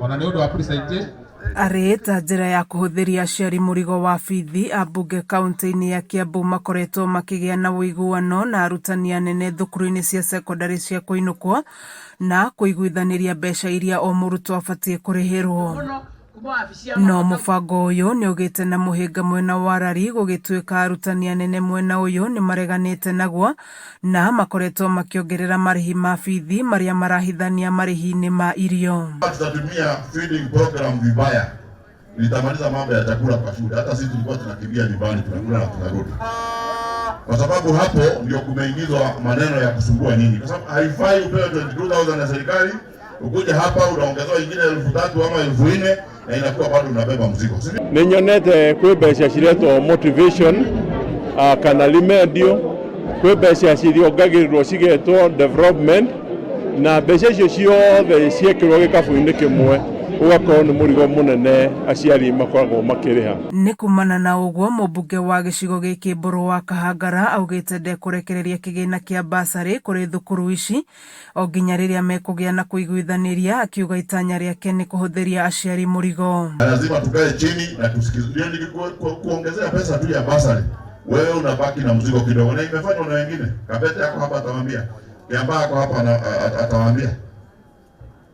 Ona nĩ ũndũ wa presentation. Arĩ ta njĩra ya kũhũthĩria aciari mũrigo wa bithi, ambunge kaunti-inĩ ya Kiambu makoretwo makĩgĩa na ũiguano na arutani anene thukuru-inĩ cia cekondarĩ cia kũinũkwo na kũiguithanĩria mbeca iria o mũrutwo abatiĩ kũrĩhĩrwo. No mũbango ũyũ nĩ ũgĩte na mũhĩnga mwena wa Rari, gũgĩtuĩka arutani anene mwena ũyũ nĩ mareganĩte naguo na makoretwo makĩongerera marĩhi ma bithi marĩa marahithania marĩhi-inĩ ma irio. Tutatumia feeding program vibaya, nitamaliza mambo ya chakula kwa shule. Hata sisi tulikuwa tunakimbia nyumbani, tunakula na tunarudi, kwa sababu hapo ndio kumeingizwa maneno ya kusumbua nyinyi, kwa sababu haifai upewe 22,000 na serikali, ukuja hapa unaongezewa ingine 3,000 ama 4,000 na inakuwa bado unabeba mzigo. Si Nĩ nyonete kwĩ mbeca ciretwo motivation kana remedial, kwĩ mbeca ciriongagĩrĩrwo cigetwo development, na mbeca icio ciothe ciekĩrwo gĩkabũ-inĩ kĩmwe ũgakorwo nĩ mũrigo mũnene aciari makoragwo makĩrĩha. Nĩ kumana na ũguo, mũmbunge wa gĩcigo gĩkĩ Mbũrũ wa Kahangara augĩte ndekũrekereria kĩgĩna kĩa basarĩ kũrĩ thukuru ici o nginya rĩrĩa mekũgĩa na kũiguithanĩria, akiuga itanya rĩake nĩ kũhũthĩria aciari mũrigo. Lazima tukae chini na tusikize. Ndio kuongezea pesa tu ya basari, wewe unabaki na mzigo kidogo, na imefanywa na wengine. Kabete yako hapa atawaambia, Kiambaa yako hapa atawaambia.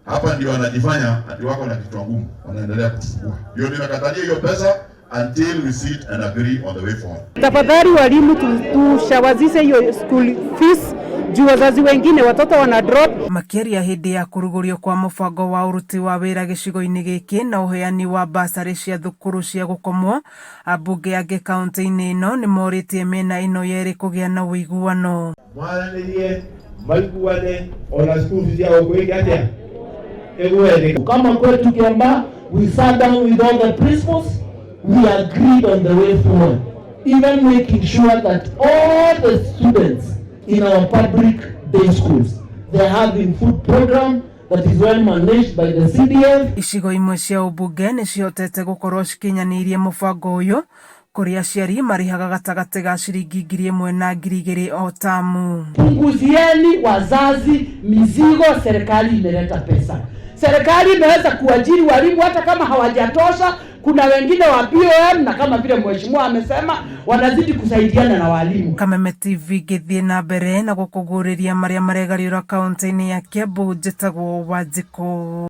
Hapa ndio wanajifanya ati wako na kichwa ngumu, wanaendelea kuchukua. Ndio nimekatalia hiyo pesa until we sit and agree on the way forward. Tafadhali walimu, tushawazishe hiyo school fees juu wazazi wengine watoto wana drop. Makĩaria hĩndĩ ya kũrugũrio kwa mũbango wa ũruti wa wĩra gĩcigo-inĩ gĩkĩ na ũheani wa basarĩ cia thukuru cia gũkomwo, ambunge angĩ kaunti-inĩ ĩno nĩ morĩtie mĩena ĩno yerĩ kũgĩa na ũiguano. Mwaranĩrie, maiguane, ona school fees ya gũkũ ĩke atĩa, ĩgwe thĩ. Kama kwetu Kiambaa, we sat down with all the principals, we agreed on the way forward, even making sure that all the students in our public day schools, they're having food program that is well managed by the CDF. Icigo imwe cia ũmbunge nĩ cihotete gũkorwo cikinyanĩirie mũbango ũyũ, kũrĩa aciari marĩhaga gatagatĩ ga ciringi 1,000 na 2,000 o tamu. Punguzieni wazazi mizigo, serikali imeleta pesa. Serikali imeweza kuajiri walimu hata kama hawajatosha. Kuna wengine wa BOM na kama vile mheshimiwa amesema, wanazidi kusaidiana na walimu. Kameme TV ngĩthiĩ na mbere na gũkũguũrĩria marĩa maregariũra kaunti-inĩ ya Kiambu, njĩtagwo Wanjikũ.